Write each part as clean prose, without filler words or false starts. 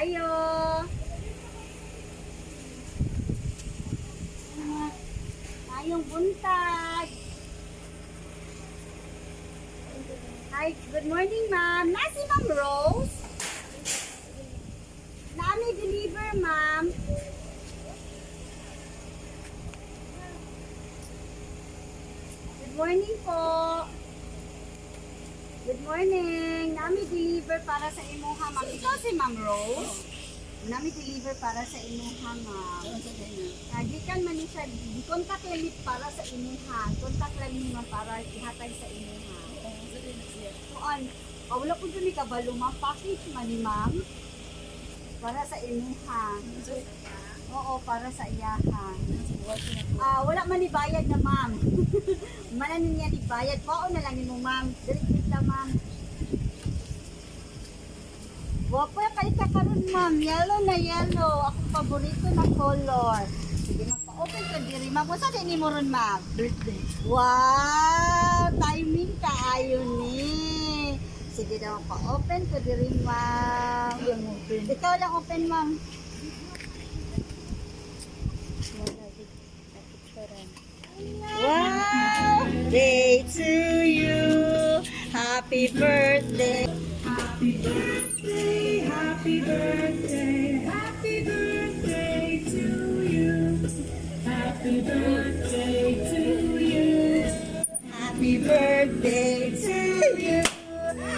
Maayo. Maayong buntag. Hi, good morning, ma'am. Naa si Ma'am Rose? Naa mi deliver, ma'am. Good morning po. Good morning. Naa mi deliver para sa imuha, ma'am. Ikaw si Ma'am Rose? Naa mi deliver para sa imuha, ma'am. Gikan man ni siya, contact lang ni para sa imuha. Contact lang ni ma'am para ihatag sa imuha. Kuan, ah, wala po ni kabalo, ma'am. Package man ni ma'am. Para sa imuha. Oo, para sa iyaha. Ah, wala man ni bayad na, ma'am. Manan niya ni bayad. Pao na lang nimo, ma'am. Dali kita, ma'am. Wa pa kay ka karon, ma'am. Yellow na yellow. Akong paborito na color. Sige, magpa-open ko diri, ma'am. Unsa di nimo ron, ma'am? Birthday. Wow! Timing kaayo ni. Sige daw, pa-open ko diri, ma'am. Yung open. Ikaw lang open, ma'am. Wow! Day to you. Happy birthday. Happy birthday, happy birthday, happy birthday to you. Happy birthday to you. Happy birthday to you.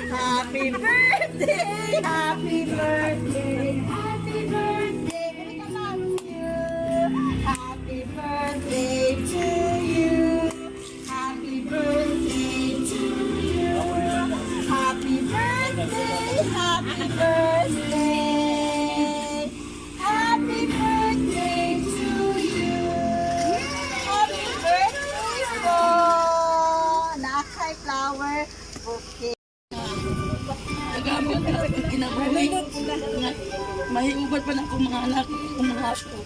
Happy birthday, happy birthday, happy birthday. Dali ka, ma'am. Happy birthday to you. Happy birthday to you. Happy birthday, happy birthday. Happy birthday to you. Happy birthday po. Naa kay flower bouquet. Nagamit na sa kinabuhi. Nga, mahiuban pa na akong mga anak, akong mga apo.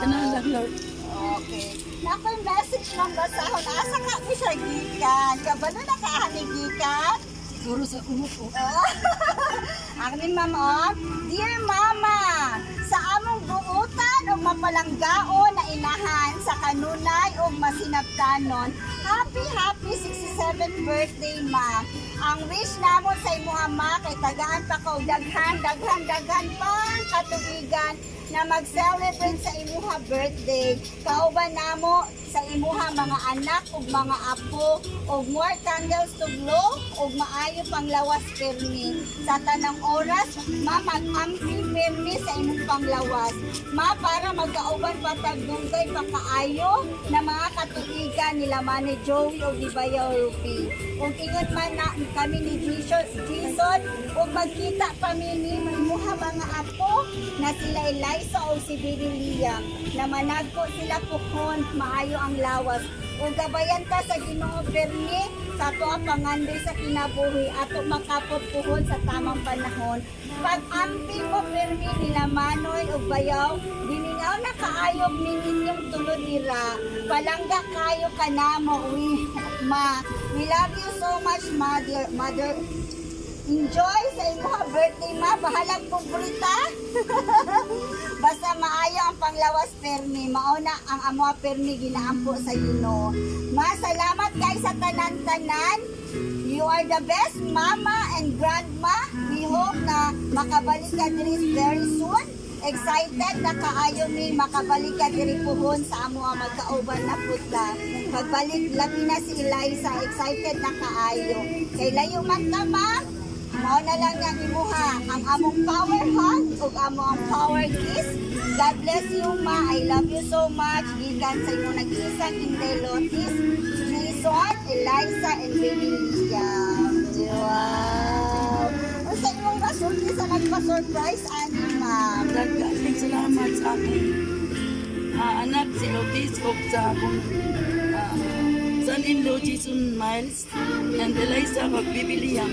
Tanan lang, Lord. Okay. Naa koy message ma'am basahon. Asa ka ni siya gikan? Kabalo na ka ni gikan? Siguro sa umupo. Ang ni ma'am oh. Dear Mama, sa among buutan ug mapalanggaon na inahan sa kanunay ug masinabtanon, happy happy 67th birthday, ma. Ang wish namon sa imuha, ma, kay tagaan pa ka og daghan daghan daghan pang katubigan na mag-celebrate sa imuha birthday. Kauban namo sa imuha mga anak ug mga apo ug more candles to blow ug maayo pang lawas pirmi. Sa tanang oras, ma, mag-ampi pirmi sa imong panglawas. Ma, para magkauban pa tag dugay pa kaayo na mga katuigan nila Mane Joey ug ni Bayaw Ruby. Ug ingon man na kami ni Jason ug magkita pa mi ni imuha mga apo na sila Eliza o si Baby Liam na managko sila puhon maayo ang lawas ug gabayan ta sa Ginoo permi sa ato ang pangandoy sa kinabuhi ato makapot puhon sa tamang panahon. Pag-ampi mo permi nila Manoy ug Bayaw, dimingaw na kaayog ni ninyong tulo dira. Palangga kayo kanamo we ma. We love you so much, mother. Mother, enjoy sa imong birthday, ma. Bahalag pumprita. Basta maayo ang panglawas permi. Mauna ang amo permi ginaampo sa Ginoo. Ma, salamat kay sa tanan-tanan. You are the best mama and grandma. We hope na makabalik ka diri very soon. Excited na kaayo mi makabalik ka diri puhon sa amo ang magkauban na putla. Pagbalik labi na si Eliza, excited na kaayo. Kay layo man ka, ma. Mao na lang yang imuha ang among power hug ug amo ang power kiss. God bless you, ma. I love you so much. Gikan sa imong nag-iisang Inday Lotis, Jason, Eliza, and baby Liam. Wow! Unsa imong masulti sa nagpa-surprise ani, ma'am? Daghang salamat sa akong anak si Lotis ug sa akong son-in-law Jason Miles and Eliza ug Baby Liam.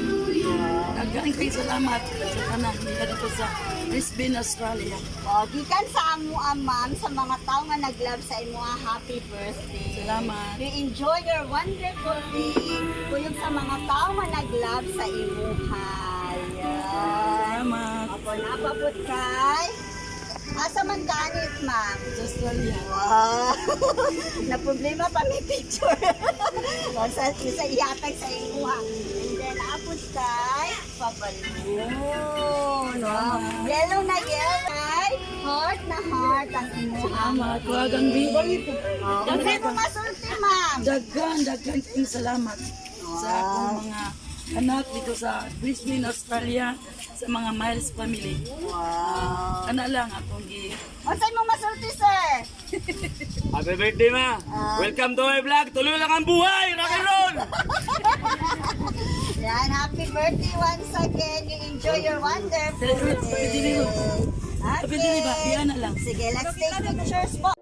Daghang kay salamat sa tanan nila dito sa Brisbane, Australia. Wow, gikan sa amo, ma'am, sa mga tao nga nag-love sa imo, happy birthday. Salamat. You enjoy your wonderful day. Kuyog sa mga tao nga nag-love sa imuha. Yeah. Salamat. Opo. Naa pa pud kay. Asa man ganit, ma'am? Sa Australia. Wow! Na problema pa may picture. O, sa ihatag sa imuha. And then, naa pud kay pabalon. Wow. Yellow na yellow. Ay, heart na heart ang imuha. Salamat. Wagang bi. Oh, unsay mo masulti, ma'am? Daghan, daghan kayong salamat sa akong mga anak dito sa Brisbane, Australia, sa mga Miles family. Wow. Ana lang akong gi Unsay mo masulti, sir? Happy birthday, ma! Welcome to my vlog! Tuloy lang ang buhay! Rock and roll! Yan, happy birthday once again. You enjoy your wonderful day. Pwede ba? Okay. Iyan na lang. Sige, let's take pictures po.